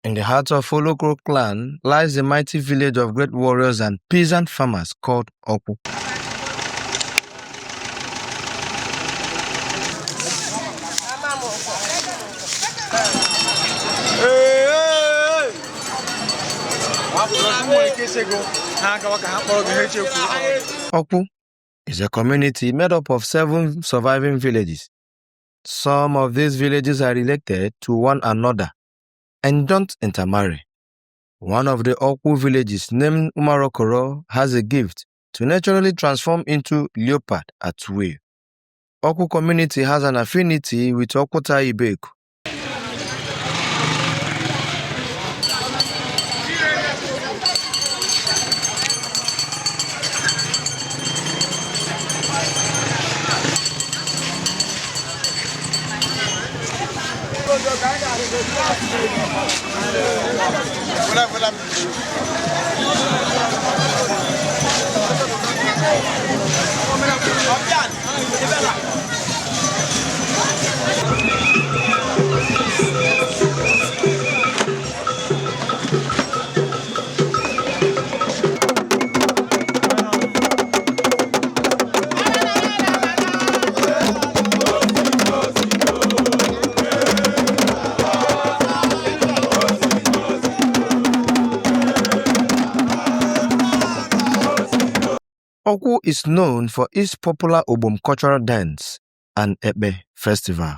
In the heart of Olokoro clan lies the mighty village of great warriors and peasant farmers called Okwu. Okwu is a community made up of 7 surviving villages. Some of these villages are related to one another and don't intermarry. One of the Okwu villages named Umarokoro has a gift to naturally transform into leopard at will. Okwu community has an affinity with Okwuta Ibeku. Okwu is known for its popular Obom cultural dance and Ekpe festival.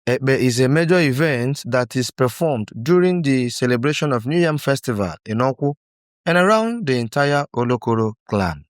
Ekpe is a major event that is performed during the celebration of New Yam Festival in Okwu and around the entire Olokoro clan.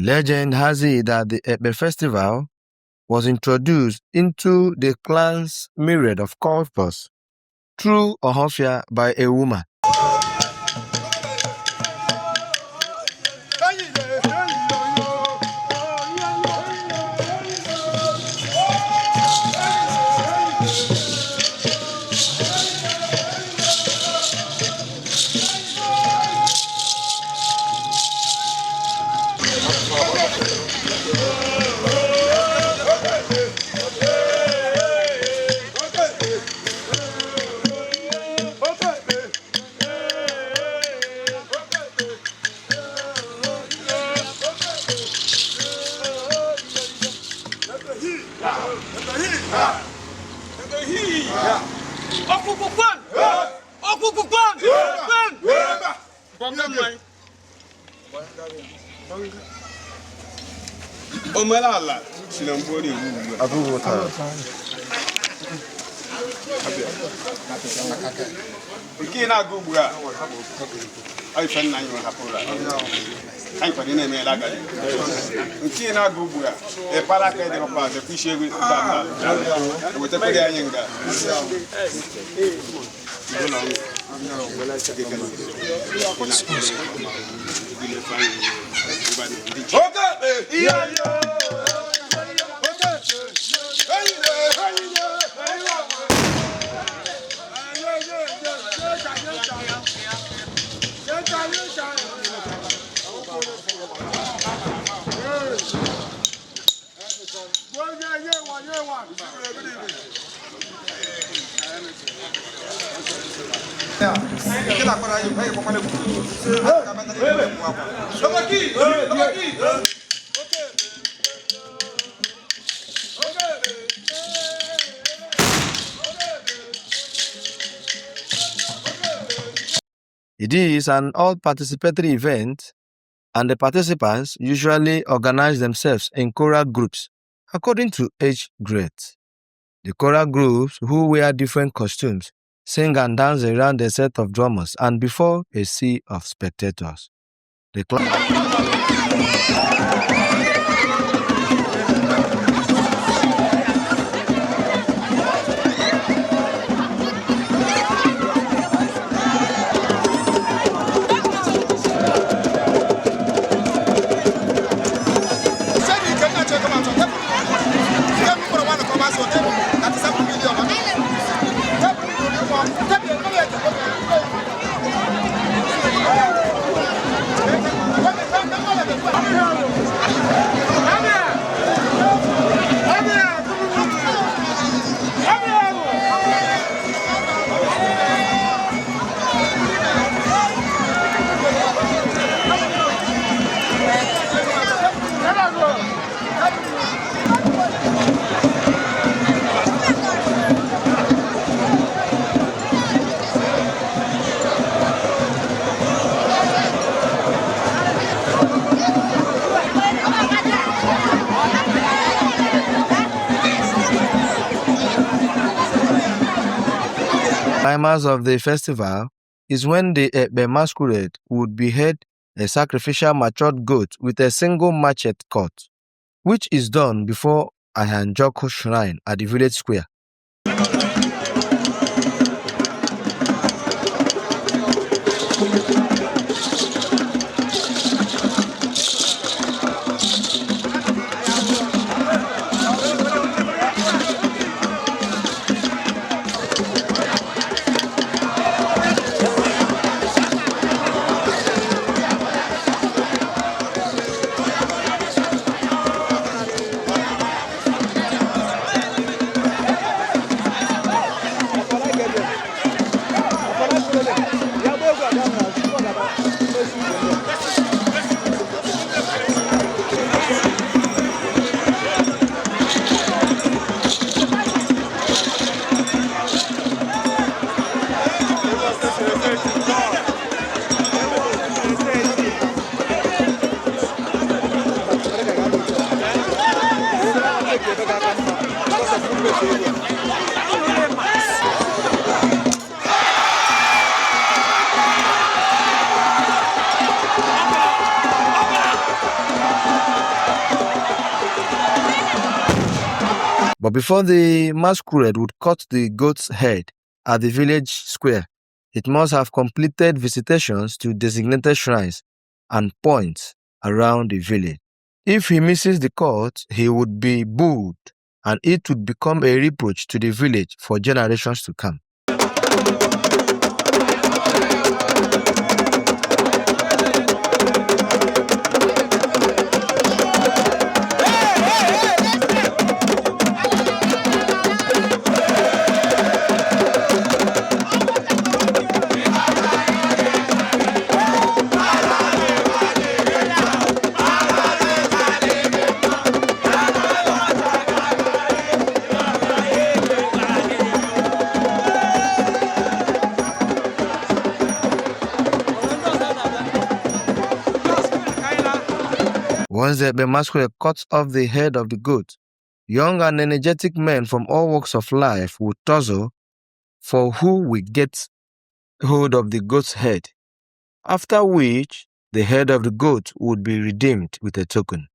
Legend has it that the Ekpe festival was introduced into the clan's myriad of cultures through Ohafia by a woman. Ọkpụkpụ kwan! Ọkpụkpụ kwan! Kwan! Omenala si na mgbe ọ na-ewu ugbu a. Nke ị na-agụ ugbu a, ọ ife nna anyị hapụrụ anyị. Anyị kwado na-eme ya agadi. Nke ị na-agụ ugbu a, ịkpara aka ịdị ọkpa azụ isi ego tata. Ewetakwara anyị nga. It is an all participatory event, and the participants usually organize themselves in choral groups according to age grades. The choral groups, who wear different costumes, sing and dance around a set of drummers and before a sea of spectators. The climax of the festival is when the Ekpe masquerade would behead a sacrificial matured goat with a single machete cut, which is done before Ahianjoku shrine at the village square. But before the masquerade would cut the goat's head at the village square, it must have completed visitations to designated shrines and points around the village. If he misses the cut, he would be booed, and it would become a reproach to the village for generations to come. Once the Ekpe masquerade cuts off the head of the goat, young and energetic men from all walks of life will tussle for who will get hold of the goat's head, after which the head of the goat would be redeemed with a token.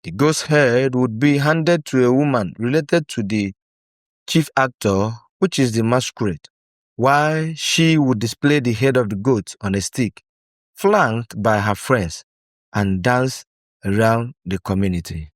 The goat's head would be handed to a woman related to the chief actor, which is the masquerade, while she would display the head of the goat on a stick, flanked by her friends, and dance around the community.